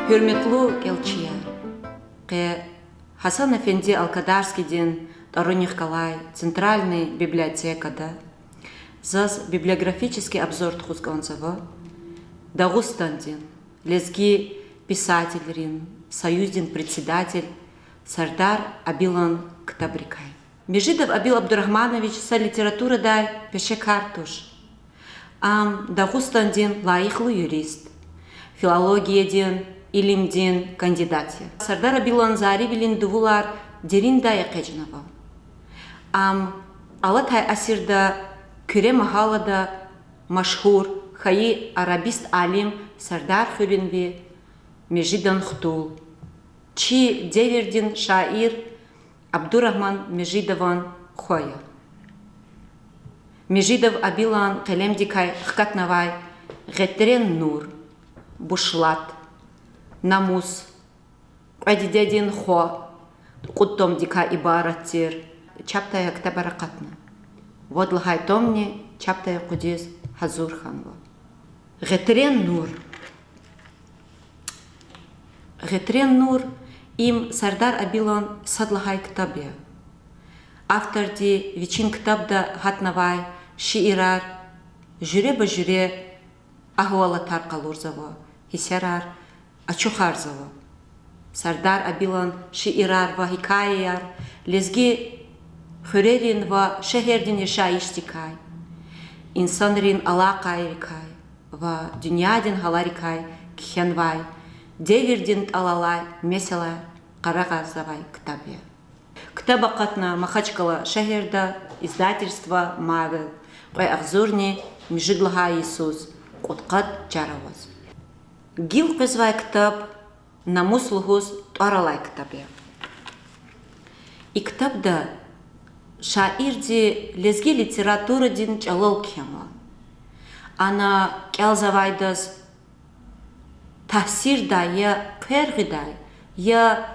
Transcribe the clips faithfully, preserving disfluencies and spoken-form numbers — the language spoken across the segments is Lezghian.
Гьуьрметлу кӀелчияр, къе Гьасан-эфенди Алкадарскийдин тӀварунихъ галай центральный библиотекада заз библиографический обзор тухуз кӀанзава Дагъустандин лезги писателрин союздин председатель Сардар Абилан ктабрикай. Межидов Абил Абдурагьманович са литературадай пешекар туш. Ам Дагъустандин лайихлу юрист, филологиядин илимдин кандидат я. Сардар Абилан заривилин дувулар дериндай экъечӀнава. Ам алатай асирда Куьре магьалада машгьур хьайи арабист алим Сардар хуьруьнви Межидан хтул, чи девирдин шаир Абдурагьман Межидован хва я. Межидов Абилан къелемдикай хкатнавай Гъетрен нур, Бушлат, Намус, Кьве дидедин хва, кьуд томдикай ибарат тир, чапдай ктабар акъатна. Вад лагьай томни чапдай акъудиз гьазур хьанва. Гъетрен нур. Гъетрен нур— им Сардар Абилан сад лагьай ктаб я. Авторди вичин ктабда гьатнавай шиирар жуьреба-жуьре агьвалатар къалурзава, гьиссерар ачухарзава. Сардар Абилан шиирар ва гьикаяяр лезги хуьрерин ва шегьердин яшайишдикай, инсанрин алакъайрикай ва дуьньядин гьаларикай кхьенвай, девирдин тӀал алай месэлаяр къарагъарзавай ктаб я. Ктаб акъатна Махачкъала шегьерда, издательство Мавел, кьве агъзурни муьжуьд лагьай йисуз, кьудкъад чар аваз. Гила къвезвай ктаб Намус лугьуз тӀвар алай ктаб я. И ктабда шаирди лезги литературадин чӀалал кхьенва. Ана кӀелзавайдаз таъсирдай, я хъвер гъидай, я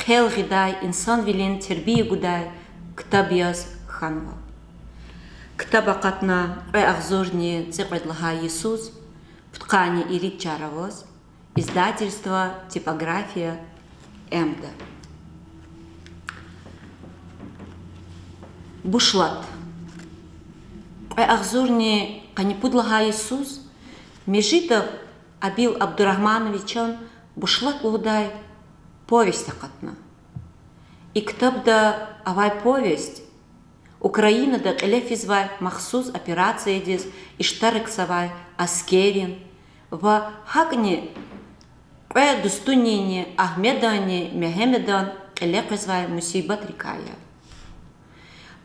хъел гъидай, инсанвилин тербия гудай ктаб яз хьанва. Ктаб акъатна кьве агъзурни цӀикьвед лагьай йисуз, пудкъанни ирид чар аваз, издательство Типография М-да. Бушлат. Кьве агъзурни къанни пуд лагьай йисуз Межидов Абил Абдурагьмановичан Бушлат лугьудай повесть акъатна. И ктабда авай повесть Украинада кьиле физвай махсус операциядиз иштиракзавай аскеррин ва гьакӀни кьве дустунини, Агьмеданни Мегьамедан кьиле къвезвай мусибатрикай я.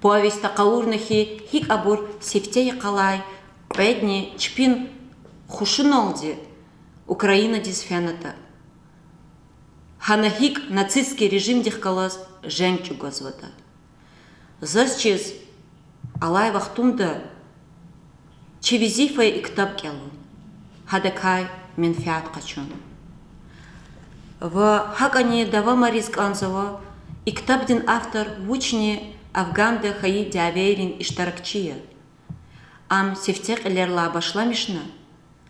Повестьда къалурна хьи, гьикӀ абур сифте йикъалай кьведни чпин хушуналди Украинадиз фенатӀа, гьана гьикӀ нацистский режимдихъ галаз женг чӀугвазватӀа. Заз чиз, алай вахтунда чи везифа я и ктаб кӀелун, гьадакай менфят къачун. Ва гьакӀани давамариз кӀанзава, и ктабдин автор вучни Афганда хьайи дявейрин иштиракчи я. Ам сифте кьилерилай башламишна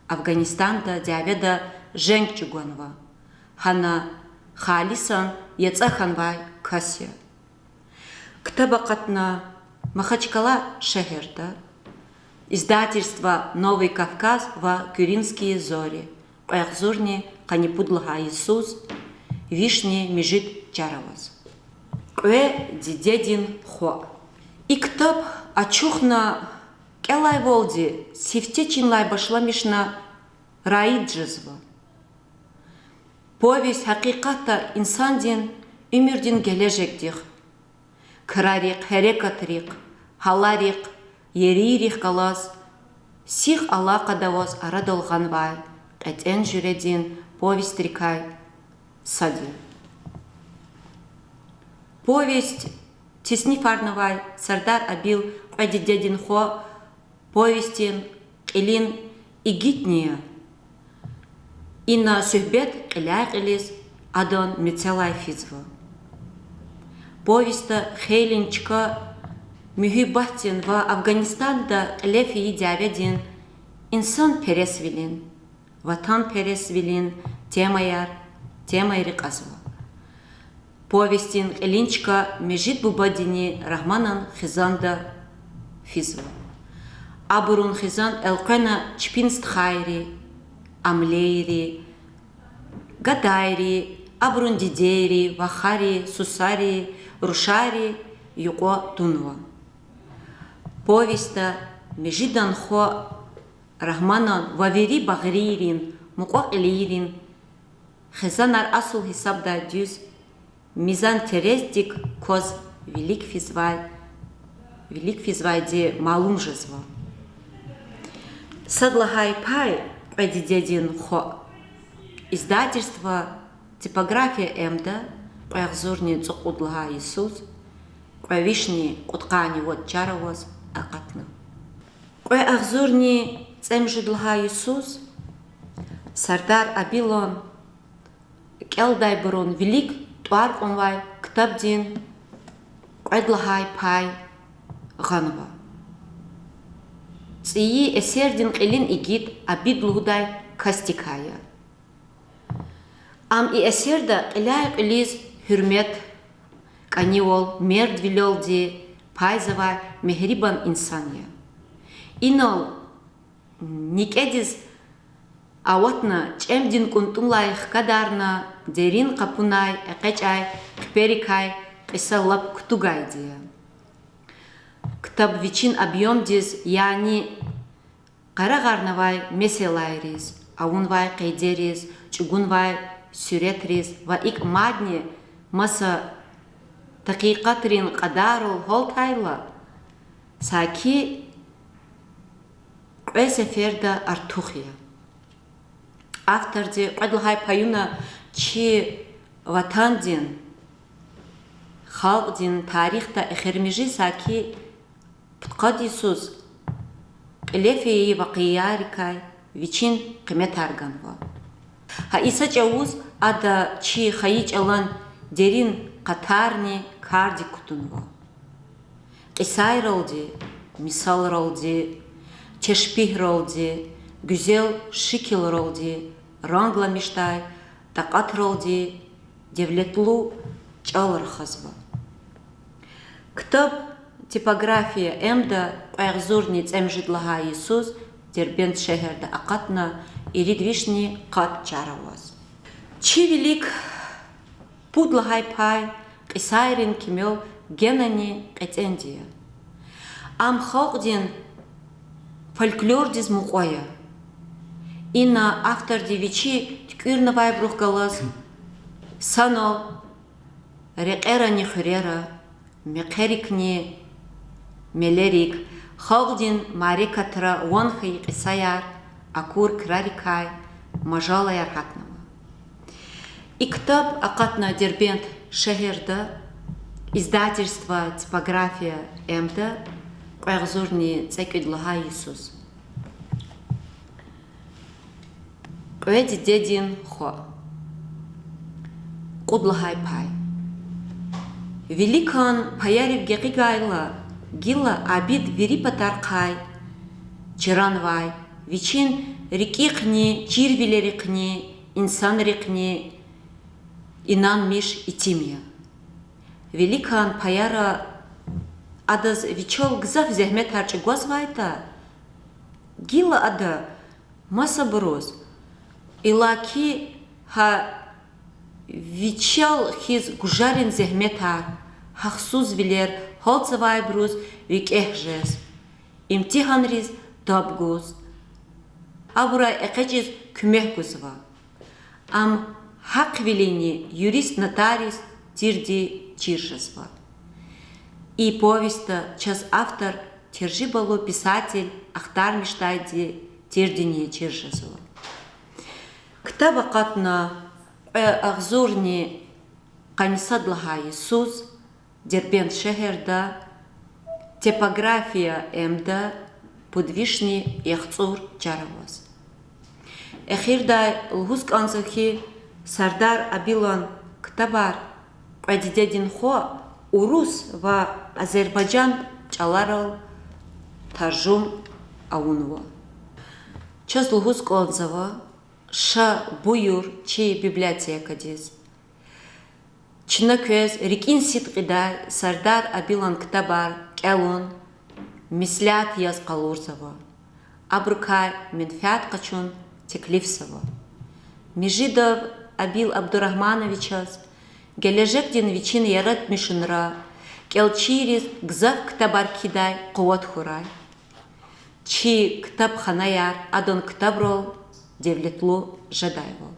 Афганистанда дяведа женг чӀугванва, гьана халисан яцӀа хьанвай кас я. Ктаб акъатна Махачкъала шегьерда, издательство Новый Кавказ ва Кюринские зори, кьве агъзурни къанни пуд лагьай йисуз, вишни муьжуьд чар аваз. Кьве дидедин хва. И ктаб ачухна кӀелайвалди сифте чинлай башламишна раид жезва. Повесть гьакъикъатда инсандин уьмуьрдин гележегдихъ, крарихъ, гьерекатрихъ, гьаларихъ, ерийрихъ галаз сих алакъада аваз арадал гъанвай кьетӀен жуьредин повестьрикай сад я. Повесть теснифарнавай Сардар Абил кьве дидедин хва повестьдин кьилин игитни я. Ина суьгьбет кьиляй-кьилиз адан мецелай физва. Повестьда хейлин чка муьгьуьббатдин ва Афганистанда кьиле фейи дяведин, инсанпересвилин, ватанпересвилин темаяр темайри кьазва. Повестдин кьилин чка Межид бубадини Рагьманан хизанда физва. Абурун хизан элкъвена чпин стхайри, амлейри, гадайри, абурун дидейри, вахари, сусари, рушари юкьва тунва. Повестда Межидан хва Рагьманан ва вири багърийрин, мукьва-кьилийрин хизанар асул гьисабдай дуьз мизан-терездик кваз вилик физвай, вилик физвайди малум жезва. Сад лагьай пай, Кьве дидедин хва, издательство Типография М-да кьве агъзурни цӀукьуд лагьай йисуз кьве вишни кьудкъанни вад чар аваз акъатна. Кьве агъзурни цӀемуьжуьд лагьай йисуз Сардар Абилан кӀелдайбурун вилик тӀвар кьунвай ктабдин кьвед лагьай пай гъанва. ЦӀийи эсердин кьилин игит Абид лугьудай касдикай я. Ам и эсерда кьиляй-кьуьлуьз гьуьрмет, кӀанивал, мердвилелди пайзавай мегьрибан инсан я. Инал никӀедиз аватна, чӀемдин кӀунтӀунилай хкадарна, дерин къапунай экъечӀай хъиперикай кьиса лап кутугайди я. Ктаб вичин объёмдиз, яни къарагъарнавай месэлайриз, авунвай къейдериз, чӀугунвай суьретриз ва икӀ мадни маса такьикъатрин кьадарал гьалтайла, саки кьве сеферда артух я. Авторди кьвед лагьай паюна чи ватандин, халкьдин тарихда эхиримжи саки пудкъад йисуз кьиле фейи вакъиайрикай вичин къиметар ганва. Гьа и са чӀавуз ада чи хайи чӀалан дерин къатарни кардик кутунва. Кьисайралди, мисалралди, тешпигьралди, гуьзел шикилралди рангламишдай такьатралди девлетлу чӀал рахазва. Ктаб Типография М-да кьве агъзурни цӀемуьжуьд лагьай йисуз Дербент шегьерда акъатна ирид вишни къад чар аваз. Чи вилик пуд лагьай пай кьисайрин кимел генани кьетӀенди я. Ам халкьдин фольклордиз мукьва я. Ина авторди вичи туькӀуьрнавайбурухъ галаз санал рекьерани хуьрера, мехъерикни мелерик, халкьдин мярекатра ван хьайи кьисаяр, акур крарикай мажалаяр гьатнава. И ктаб акъатна Дербент шегьерда, издательство Типография М-да кьве агъзурни цӀекӀуьд лагьай йисуз. Кьве дидедин хва. Кьуд лагьай пай. Виликан паярив гекъигайла, гила Абид вири патарихъай чранвай, вичин рикӀихъни, чирвилерихъни, инсанрихъни инанмиш итим я. Виликан паяра адаз вичел гзаф зегьметар чӀугвазвайтӀа, гила ада масабуруз, иллаки гьа вичел хьиз гужарин зегьметар, гьахъсузвилер гьалтзавайбуруз викӀегь жез, имтигьанриз таб гуз, абурай экъечӀиз куьмек гузва. Ам гьахъвилини юрист-нотариус тирди чир жезва. И повестда чаз автор тиржибалу писатель ахтармишдайди тирдини чир жезва. Ктаб акъатна кьве агъзурни къанни сад лагьай йисуз Дербент шегьерда, Типография М-да, пуд вишни яхцӀур чар аваз. Эхирдай лугьуз кӀанзава хьи, Сардар Абилан ктабар Кьве дидедин хва урус ва азербайжан чӀаларал таржум авунва. Чаз лугьуз кӀанзава, Ша, буюр чи библиотекадиз. Чна квез рикӀин сидкьидай Сардар Абилан ктабар кӀелун меслят яз къалурзава. Абурукай менфят къачун теклифзава. Межидов Абил Абдурагьмановичаз гележегдин вичин яратмишунра кӀелчийриз гзаф ктабар кхьидай къуват хьурай. Чи ктабханаяр адан ктабрал девлетлу жедайвал.